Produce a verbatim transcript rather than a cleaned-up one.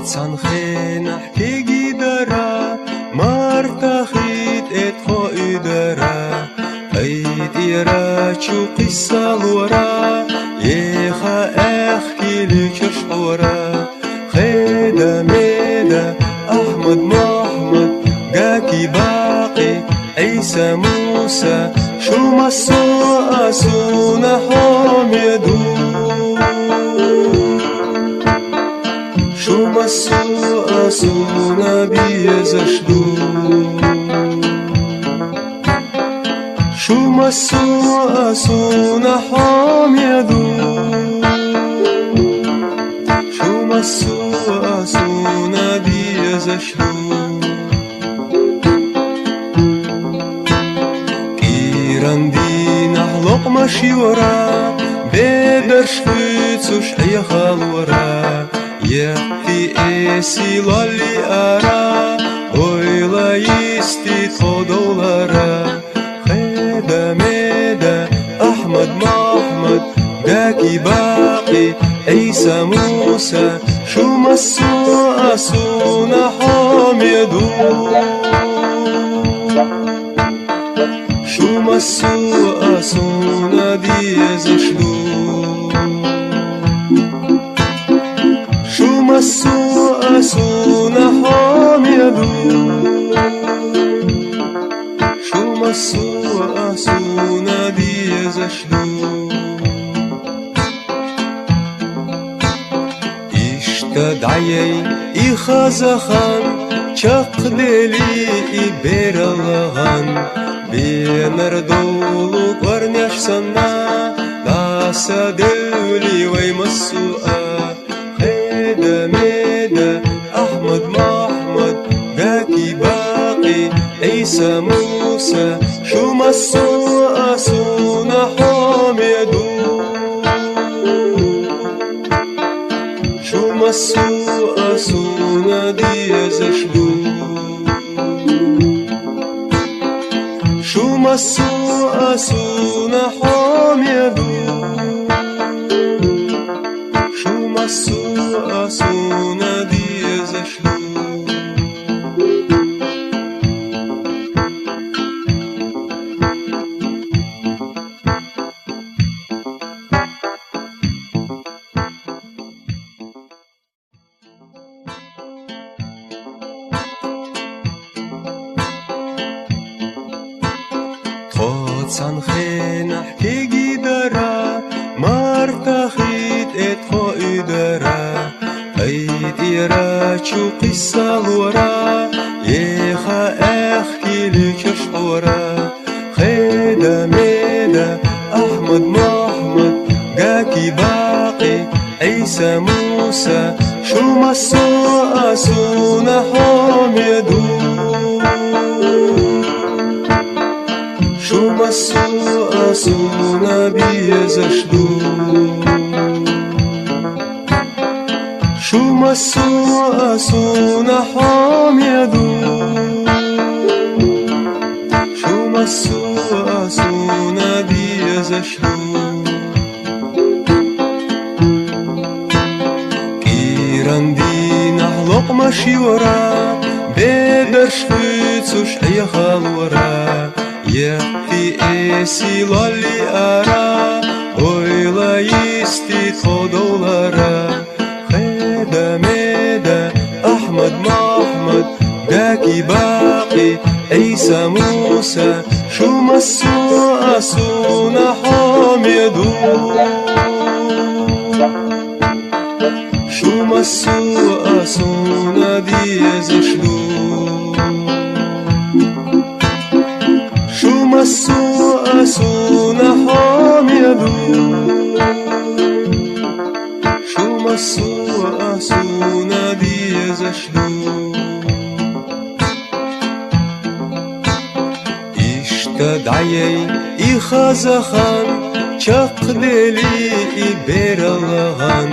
Цхьан хенахь кегий дара, марта хи тӀе тхо уьдара, ай тӀера чу кхиссалора, еха аьхки луьйчуш хьора. Хеда-меда, Ахьмад-Мохьмад, Гаки-Бакъи, Ӏийса-Муса, шу массо а суна хьоме ду. Шу массо а суна безаш ду. Шу массо а суна хьоме ду. Шу массо а суна безаш ду. КӀиран дийнахь локъмаш йора, бедарш хуьйцуш Ӏехалора, еппи эси лолли ара, ойла йисти тхо довлара. Хеда-меда, Ахьмад-Мохьмад, Гаки-Бакъи, Ӏийса-Муса, шу массо а суна хьоме ду. Шу массо а суна дезаш ду. Шу массо а суна хьоме ду. Шу массо а суна дезаш ду. Иштта дӀаяй и хаза хан, чакхдели и берал гӀан, бенар довлу кӀорнеш санна, дӀасадевли вай массо а. Хеда-меда, Ахьмад-Мохьмад, Гаки-Бакъи, Ӏийса-Муса, шу массо а суна хьоме ду. Шу массо а суна дезаш ду. Шу массо а суна хьоме ду. Шу массо а суна дезаш ду. Тхо цхьан хенахь кегий дара, марта хи тӀе тхо уьдара, ай тӀера чу кхиссалора, еха аьхки луьйчуш хьора. Хеда-меда, Ахьмад-Мохьмад, Гаки-Бакъи, Ӏийса-Муса, шу массо а суна хьоме ду. Шу массо а суна безаш ду. Шу массо а суна хьоме ду. Шу массо а суна безаш ду. КӀиран дийнахь локъмаш йора, бедарш хуьйцуш Ӏехалора, еппи эси лолли ара, ойла йисти тхо довлара. Хеда-меда, Ахьмад-Мохьмад, Гаки-Бакъи, Ӏийса-Муса, шу массо а суна хьоме ду. Шу массо а суна дезаш ду. Шу массо а суна хьоме ду. Шу массо а суна дезаш ду. Иштта дӀаяй и хаза хан, чакхдели и берал гӀан.